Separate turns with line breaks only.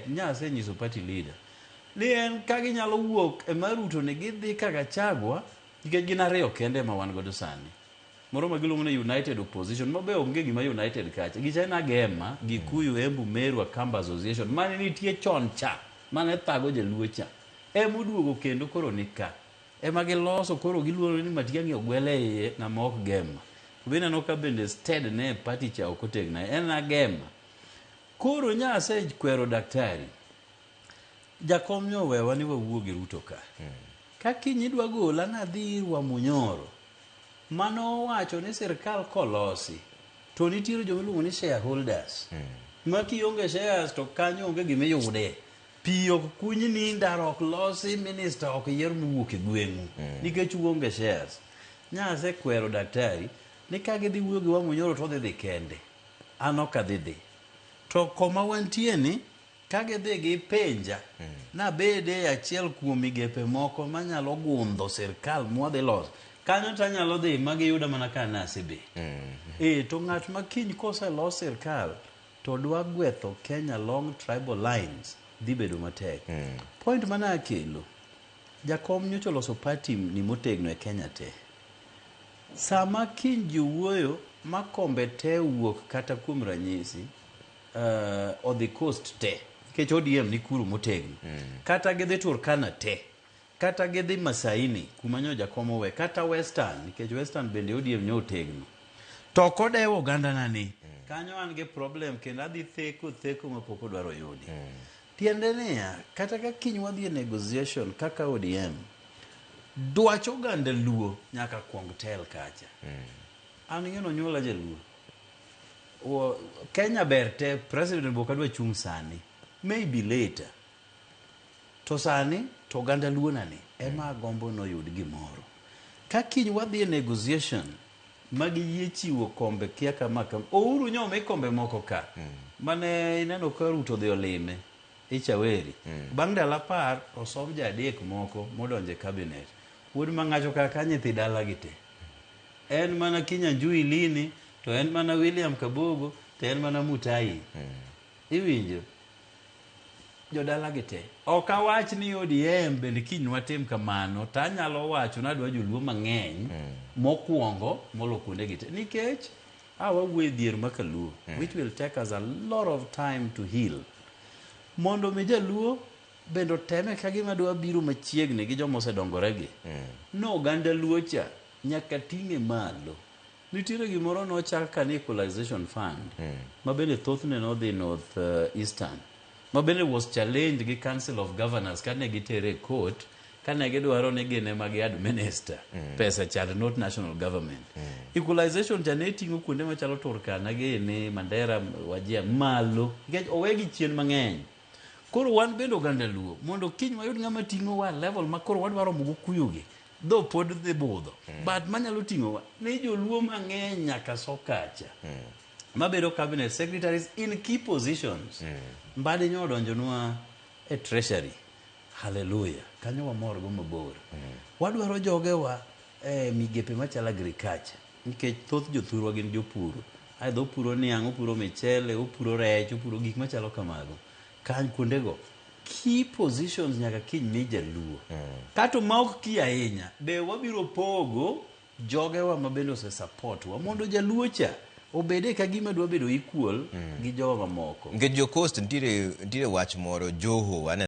Nyasenyiso party leader ni en ka ginyalo wuok e mar Ruto ni gidhi ka Gachagua, nikech gin ariyo kende ma wan godo sani. Moro ma giluongo ni United Opposition, ma be onge gima United kacha. Gichena Gema, Gikuyu, Embu, Meru, Akamba Association, mane nitie chon cha, mane thago Jaluo cha. Ema oduogo kendo koro ni ka. Ema giloso koro giluoro ni Matiang'i ogwel e iye ng'ama ok Gema. To be ineno ka bende stead ne e party cha ok otegno ahinya. En Agema. Koro nyasekwero daktari. Jakom nyo owewa ni wawuo gi Ruto ka. Ka kiny idwa gola nadhi ir Wamunyoro. Mano owacho ni sirkal kolosi to nitiere joma iluongo ni shareholders. Ma kionge shares to kanyo onge gima iyude. Pi ok kunyni, ndara ok losi, minister ok yier mowuok e gweng'u. Nikech uonge shares. Nyasekwero daktari ni ka gidhi wuoyo gi Wamunyoro to odhi dhi kende. An ok adhi dhi. To koma wantie ni, ka gidhi gipenja, nabed e achiel kuom migepe moko manyalo gundho sirkal mwadhi loso. Kanyo to anyalo dhi ma giyuda mana ka nasebet. Eh, to ng'at ma kiny koselos sirkal to dwa gwetho Kenya along tribal lines dhi bedo matek. Point mana akelo, jakom nyocha oloso party ni motegno e Kenya te. Sama kiny ji wuoyo ma kombe te wuok kata kuom ranyisi odhi Coast te nikech ODM ni kuro motegno. Kata gidhi Turkana te. Kata gidhi Masaini kuma nyo jakom owe kata Western nikech Western bende ODM nyo otegno. To ok odewo oganda na ni. Kanyo an gi problem kendo adhi theko theko mapok odwaro yudi. Tiende niya, kata ka kiny wadhi e negotiation kaka ODM, dwach oganda Luo nyaka kuong tel kacha. An ing'e onyuola Jaluo. Kenya ber te, president be ok adwa chung' sani. Maybe later. To sani, to oganda Luo nani ema agombo noyud gimoro. Ka kiny wadhi e negotiation ma giyie chiwo kombe kia kama kama. Uhuru nyo omi kombe moko ka. Mane ineno ka Ruto odhi olime Ichaweri. Bang' ndalo 10 osom ji adek moko modonjo e cabinet. Wuod Mang'acho kaka nyithi dala gi te. En mana Kinyanjui Lini, to en mana William Kabogo, to en mana Mutai. Iwinjo? Jodala gi te. Ok awach ni ODM bende kiny watim kamano, to anyalo wacho ni adwa joluo mang'eny mokwongo molo kuonde gi te. Nikech a wawuoyo e dhier ma kaluo, which will take us a lot of time to heal. Mondo mi jaluo bende oteme ka gima dwa biro machiegni gi joma osedongore gi. No oganda luo cha nyaka ting'e malo. Nitiere gimoro nochak ka ni Equalization Fund, ma bende thothne nodhi North Eastern, ma bende was challenged gi Council of Governors kane gitere e court, kane gidwaro ni gin ema gi administer pesa chand not national government. Equalization cha ne ting'o kuonde machalo Turkana gini, Mandera, Wajir malo, nikech owegi chien mang'eny. Koro wan bende oganda Luo, mondo kiny wayud ng'ama ting'owa level ma koro wadwa romo go kuyogi, dho pod dhi budho. But manyalo ting'owa, ni joluo mang'eny nyaka so kacha. Mabedo cabinet secretaries in key positions. Mbadi nyo odonjonwa e treasury. Hallelujah. Kanyo wamor go mabor. Wadwaro jogewa e migepe machalo agriculture. Nikech thoth jothurwa gin jopur. Aidha opuro niang', opuro michele, opuro rech, opuro gik machalo kamago. Kany kuondego. Key positions nyaka kiny mi jaluo. Kato ma ok key ahinya, be wabiro pogo jogewa ma bende ose support wa mondo jaluo cha obede ka gima dwa bedo equal gi jowa mamoko.
Nikech jo Coast nitiere wach moro Joho aneno.